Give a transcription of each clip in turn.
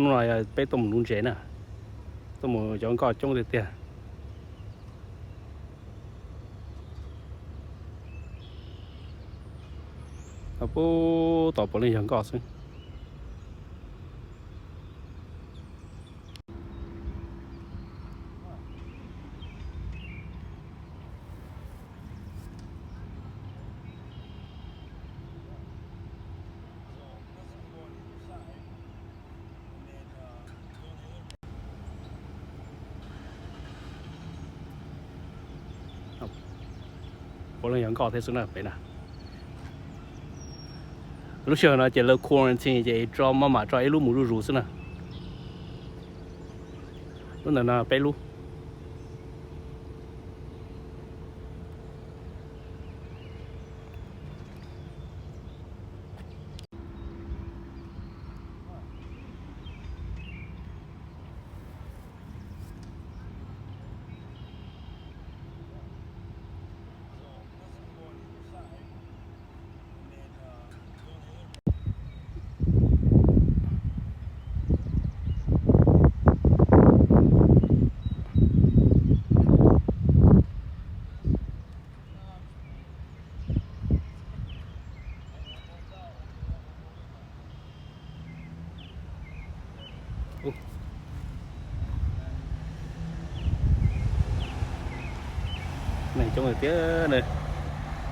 Hnub no peb tuaj mus nuv ntses na, tuaj mus yov nkoj coob tiag tiag. Puag tom puav leej yog nkoj xwb. Puav leej yog nkoj thiab xwb na pem na. Lub sij hawm no ces lawv quarantine ces tso maj mam tso ib lub mus zuj zus xwb na. Lub ntawm no peb lub. Neeg coob tiag tiag,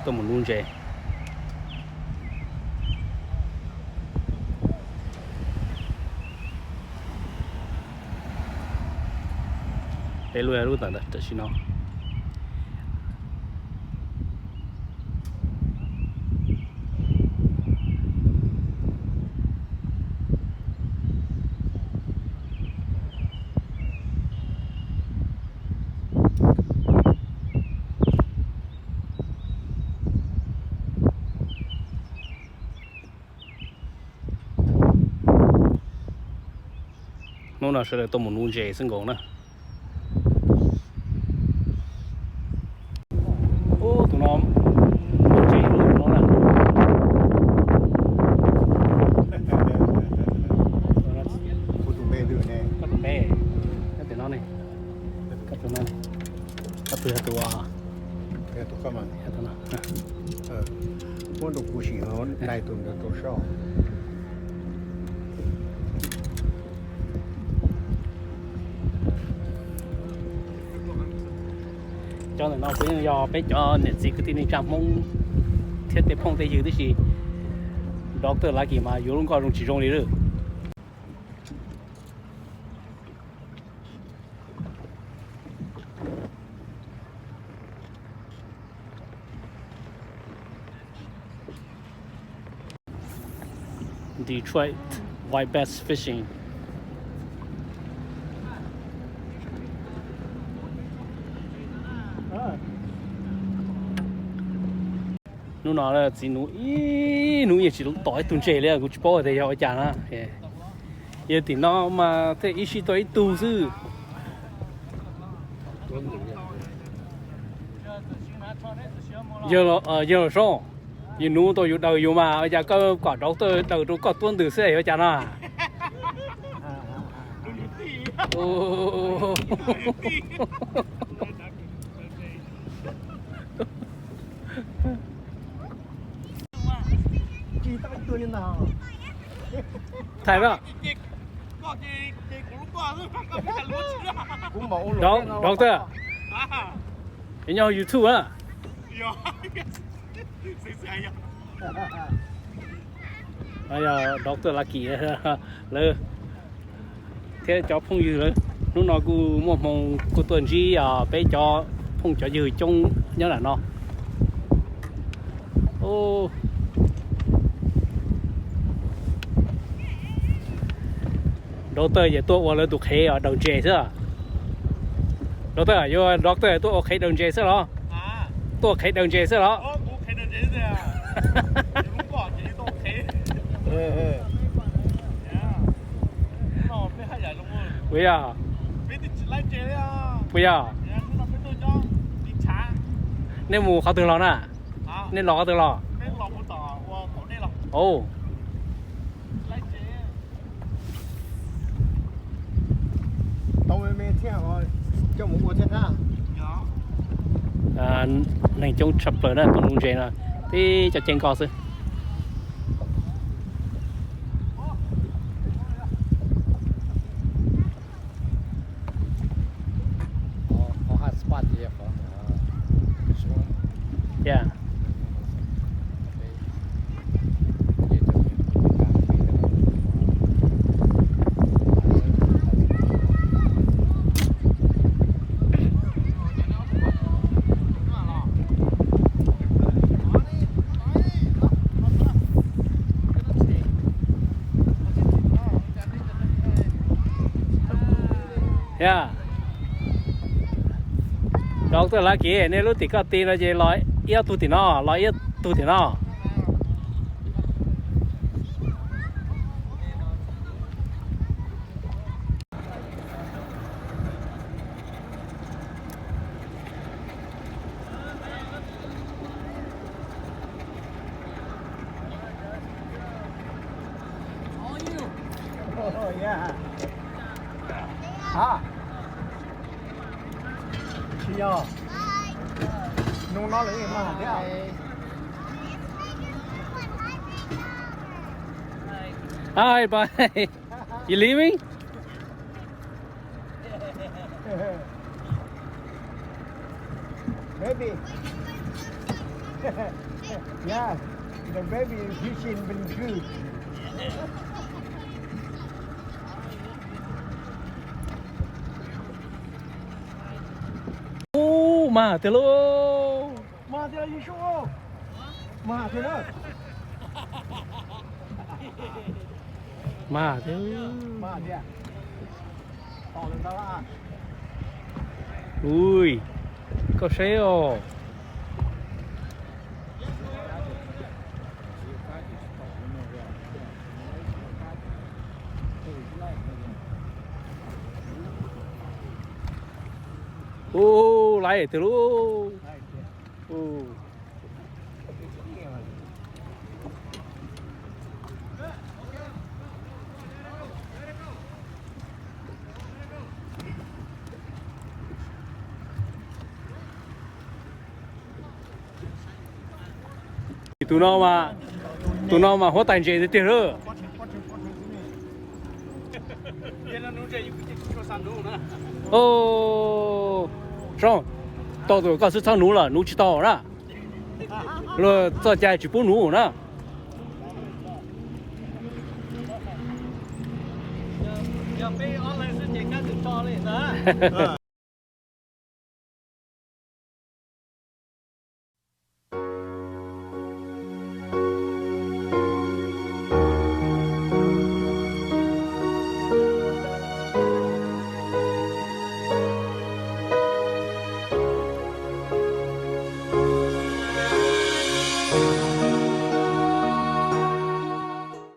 tuaj mus nuv ntses. Peb lub, lub tam sim no. Hnub no sawv daws tuaj mus nuv ntses xwb nkaus na. Ub, tus no, tus no na. Koj tus npe, koj tus npe, koj tus no ne, koj tus no, koj tus yog tus, yog tus koj mas, yog tus no. Muab rau kuv sim nai tus ntawd rau soj. Cov ntawm no kuj yeej yog peb cov niam txiv kwv tij neej tsa Hmoob thiab tej phooj tej ywg tib si. Doctor Lucky mas yuav lub nkoj zoo tsis zoo li lawm. Detroit White Bass Fishing. Hnub no txiv nuv ib hnub yeej tsis tom ib tug ntses li, kuv tsis paub tias yog ua cas na. Yog tim no mas thiaj ib sij tau ib tug xwb. Yawg Los Soob, yawg nuv tau yus daws yus mas, ua cas koj kom doctor daws rau koj tuab ntws xwb, yog ua cas no? Thaij na. Doctor, nyob YouTube na. Doctor Lucky lawv thiab cov phooj ywg lawv, hnub no kuj muaj hmoo kuj tuaj ntsib peb cov phooj cov ywg coob nyob nram no. Doctor ces tuaj ua lawv tus qhev daws ntses xwb. Doctor, yuav doctor tuaj ua qhev daws ntses xwb los? Tuaj ua qhev daws ntses xwb los? Puas yog? Puas yog? Nej mus qhov twg los na? Nej los qhov twg los? Ov, Neeg coob tshaj plaws na, tuaj nuv ntses no, tib cov cev nkos xwb. Yeah. Yog, rau tuaj lawv kiv nej lub tim koj ti no ces los ib ob tug tim no, los ib ob tug tim no. Oh, yeah. Hah? Tsis yog. Nug no lawm mas thiab. Hi, bye. You leaving? Baby. Yeah, the baby is fishing been good. Ub, mag tiag lauj. Mag tiag, mag tiag. Mag tiag. Ui, koj saib os. Ub, laiv tiag lauj. Tus no mas, tus no mas huab tais ntses tiag tiag lauj. Soo, tau tus koj xwb txhob nuv lawm, nuv tsis tau na. Luag txoj cai tsis pub nuv na.